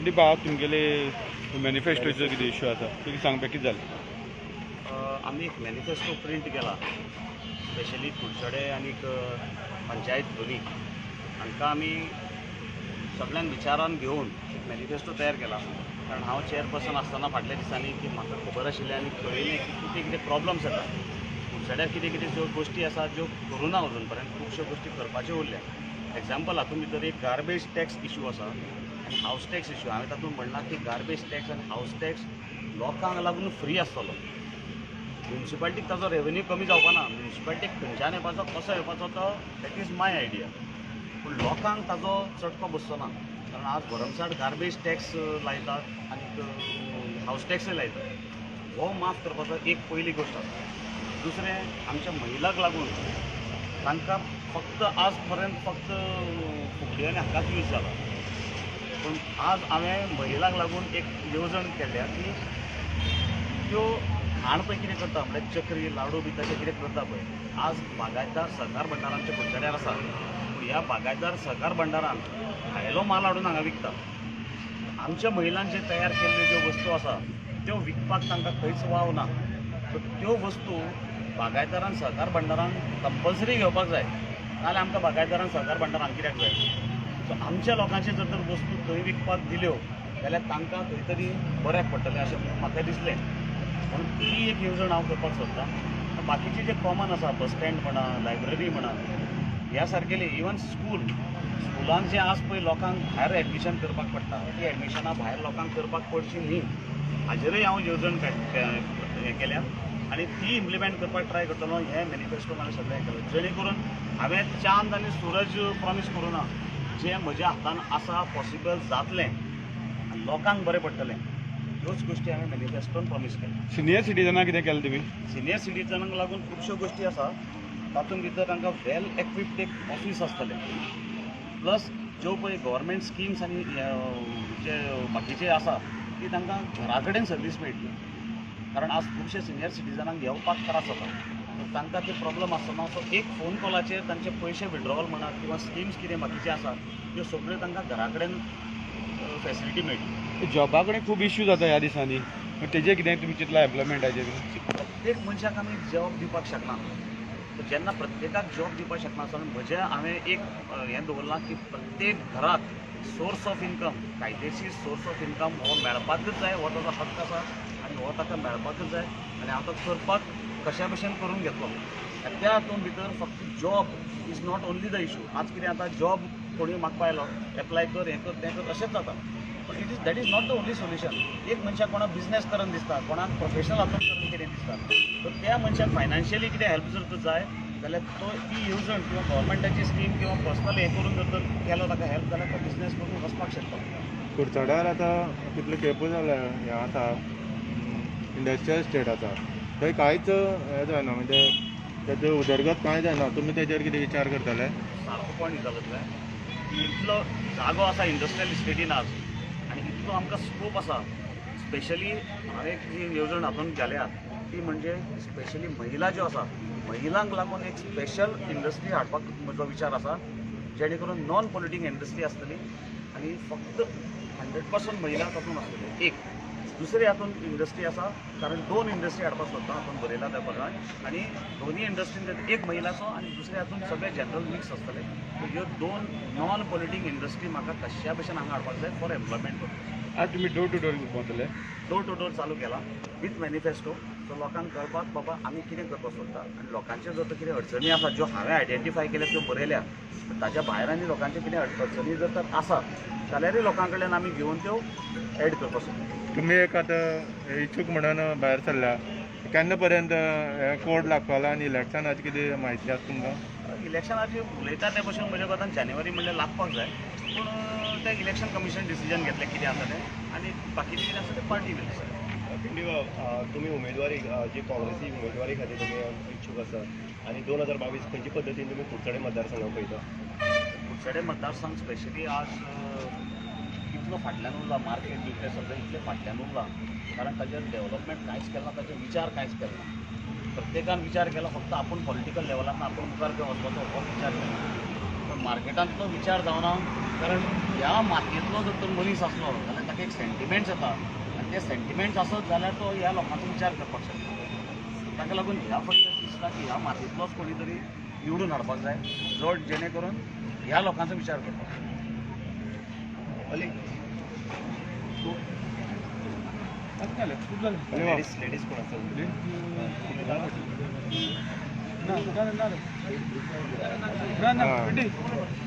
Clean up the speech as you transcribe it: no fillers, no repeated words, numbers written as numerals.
बा तुमगेले मॅनिफेस्टोचो कितें इश्यू आसा ते सांगपाक कितें जालें? आमी एक मॅनिफेस्टो प्रिंट केला, स्पेशली कुडचडे आनीक पंचायत दोनी हांकां आमी सगळ्यांक विचारान घेवन एक मॅनिफेस्टो तयार केला. कारण हांव चेअरपर्सन आसतना फाटल्या दिसांनी की म्हाका खबर आशिल्लें आनी कळिल्लें की कितें कितें प्रॉब्लम्स येता कुडचड्यार, कितें कितें ज्यो गोश्टी आसात ज्यो करूं ना अजून पर्यंत, खुबश्यो गोश्टी करपाच्यो उरल्या. एग्जाम्पल, हातूंत भितर एक गार्बेज टॅक्स इशू आसा आनी हावस टॅक्स इशू. हांवें तातूंत म्हणलां की गार्बेज टॅक्स आनी हावस टॅक्स लोकांक लागून फ्री आसतलो. म्युनिसिपालिटीक ताजो रेवेन्यू कमी जावपा ना. म्युनिसिपालिटीक खंयच्यान येवपाचो, कसो येवपाचो तो that is my idea. पूण लोकांक ताजो चटको बसचो ना, कारण आज भरमसाठ गार्बेज टॅक्स लायतात आनीक हावस टॅक्सय लायतात. हो माफ करपाचो एक पयली गोश्ट आसा. दुसरें, आमच्या महिलांक लागून तांकां फक्त आज पर्यंत फक्त फुगडी आनी हाकाच यूज जाला, पूण आज हांवें महिलांक लागून एक येवजण केल्या की त्यो खाण पळय कितें करता, म्हळ्यार चकरी, लाडू बी तशें कितें करता पळय. आज बागायतदार सहकार भंडार आमच्या कुडचड्यार आसा, पूण ह्या बागायतदार सहकार भंडारान भायलो माल हाडून हांगा विकता. आमच्या महिलांक जे तयार केल्ल्यो ज्यो वस्तू आसा त्यो विकपाक तांकां खंयच वाव ना. सो त्यो वस्तू बागायतदारान सहकार भंडारान कंपल्सरी घेवपाक जाय, नाजाल्यार आमकां बागायतदारान सहकार भंडार हांगा कित्याक जाय? सो आमच्या लोकांचे जर तर वस्तू थंय विकपाक दिल्यो जाल्यार तांकां खंय तरी बऱ्याक पडटलें अशें म्हाका दिसलें. म्हणून ती एक येवजण हांव करपाक सोदतां. बाकीचे जे कॉमन आसा, बस स्टँड म्हणा, लायब्ररी म्हणा, ह्या सारकेले, इवन स्कूल, स्कुलान जे आज पळय लोकांक भायर एडमिशन करपाक पडटा, ती एडमिशनां भायर लोकांक करपाक पडची न्ही हाजेरय हांव येवजण हें केल्या आनी ती इम्प्लिमेंट करपाक ट्राय करतलो. हें मॅनिफेस्टो हांवें सगळें केलें, जेणे करून हांवें चांद आनी सुरज प्रॉमीस करूं ना. जें म्हज्या हातान आसा, पॉसिबल जातलें आनी लोकांक बरें पडटलें, ह्योच गोश्टी हांवें मॅनिफेस्टोन प्रॉमीस केल्या. सिनियर सिटीजनाक कितें केलें तुमी? सिनियर सिटीजनांक लागून खुबश्यो गोश्टी आसा. तातूंत भितर तांकां वेल एक्विप्ड एक ऑफीस आसतलें, प्लस ज्यो पळय गव्हर्मेंट स्किम्स आनी जे बाकीचे आसा ती तांकां घरा कडेन सर्वीस मेळटली. कारण आज खुबशे सिनियर सिटीजनांक येवपाक त्रास जाता, सो तांकां ते प्रॉब्लम आसतना सो एक फोन कॉलाचेर तांचे पयशे विड्रॉवल म्हणा किंवा स्किम्स कितें बाकीचे आसा त्यो सगळ्यो तांकां घरा कडेन फॅसिलिटी मेळटली. जॉबा कडेन खूब इश्यू जाता ह्या दिसांनी, तेजें कितें तुमी चिंतलां एम्प्लॉयमेंटाचेर? प्रत्येक मनशाक आमी जॉब दिवपाक शकना. सो जेन्ना प्रत्येकाक जॉब दिवपाक शकना आसतना म्हजें हांवें एक हें दवरलां की प्रत्येक घराक सोर्स ऑफ इनकम, कायदेशीर सोर्स ऑफ इनकम हो मेळपाकच जाय. हो ताजो हक्क आसा आनी हो ताका मेळपाकच जाय आनी हांव तो करपाक कशा भशेन करून घेतलो. आनी त्या हातूंत भितर फक्त job is not only the issue. आज कितें आतां, जॉब कोणूय मागपा आयलो, एप्लाय कर, हें कर, तें कर, अशेंच जाता. पण it is that is not the only solution. एक मनशाक कोणाक बिजनेस करन दिसता, कोणाक प्रोफेशनल हातूंत करून कितें दिसता, तर त्या मनशाक फायनान्शियली कितें हेल्प जर तर जाय जाल्यार तो ती येवजण किंवा गव्हर्मेंटाची स्कीम किंवा पर्सनल हें करून जर तर केलो ताका हेल्प जाल्यार तो बिजनेस करून वचपाक शकता. कुडचड्यार आतां कितले खेपो जाले हें आसा, इंडस्ट्रियल इस्टेट आसा, थंय कांयच हें जायना, म्हणजे तेजो उदरगत कांय जायना. तुमी तेजेर कितें विचार करतले? सारको पॉयंट जालो तुवें की इतलो जागो आसा इंडस्ट्रियल इस्टेटीन आज आनी इतलो आमकां स्कोप आसा. स्पेशली हांवें एक जी येवजण हातूंत घाल्या ती म्हणजे स्पेशली महिला ज्यो आसा, महिलांक लागून एक स्पेशल इंडस्ट्री हाडपाक म्हजो विचार आसा, जेणे करून नॉन पोल्युटींग इंडस्ट्री आसतली आनी फक्त 100% महिला तातूंत आसतल्यो. एक दुसरी हातूंत इंडस्ट्री आसा, कारण दोन इंडस्ट्री हाडपाक सोदता हातूंत बरयला त्या प्रमाणे आनी दोनूय इंडस्ट्रीन एक महिलाचो आनी दुसऱ्या हातूंत सगळे जनरल मिक्स आसतले. सो ह्यो दोन नॉन पोल्युटींग इंडस्ट्री म्हाका कश्या भशेन हांगा हाडपाक जाय फॉर एम्प्लॉयमेंट पर्पज. आज तुमी डोर टू डोर भोंवतले? डोर टू डोर चालू केला विथ मॅनिफेस्टो. सो लोकांक कळपाक बाबा आमी कितें करपाक सोदता आनी लोकांच्यो जर तर कितें अडचणी आसा ज्यो हांवें आयडेंटिफाय केल्या त्यो बरयल्या, ताच्या भायर आनी लोकांच्यो कितें अडचणी जर तर आसा जाल्यारय लोकां कडल्यान आमी घेवन त्यो एड करपाक सोदता. तुमी एक आतां इच्छूक म्हणून भायर सरल्या, केन्ना पर्यंत हें कोड लागपाला आनी इलेक्शनाची कितें म्हायती आसा तुमकां? इलेक्शनाची उलयता ते भशेन म्हज्या कोतान जानेवारी म्हणल्यार लागपाक जाय, पूण तें इलेक्शन कमिशन डिसिजन घेतलें कितें आसा तें आनी बाकीचें कितें आसा तें पार्टी will decide. पिंडी, तुमी उमेदवारी जी काँग्रेसी उमेदवारी खातीर तुमी इच्छूक आसा आनी 2022 खंयचे पद्दतीन तुमी कुडचडे मतदारसंघाक पळयता? कुडचडे मतदारसंघ स्पेशली आज इतलो फाटल्यान उरला, मार्केट बी तें सगळें इतलें फाटल्यान उरलां, कारण ताजेर डेव्हलपमेंट कांयच केलें ना, ताचेर विचार कांयच केलो ना. प्रत्येकान विचार केलो फक्त आपूण पॉलिटिकल लेवलान आपूण मुखार खंय वचपाचो हो विचार केला, पूण मार्केटांतलो विचार जावना. कारण ह्या मातयेंतलो जर तर मनीस आसलो जाल्यार ताका ताका एक सेंटिमेंट्स येता आनी ते सेंटिमेंट्स आसत जाल्यार तो ह्या लोकांचो विचार करपाक शकता. ताका लागून ह्या फावटी अशें दिसता की ह्या मातयेंतलोच कोणी तरी निवडून हाडपाक जाय, जो जेणे करून ह्या लोकांचो विचार करपाक जाय. अली. जालें, खूब जालें. लेडीज लेडीज कोण आसा? ना ना ना ना ना. हा. ना.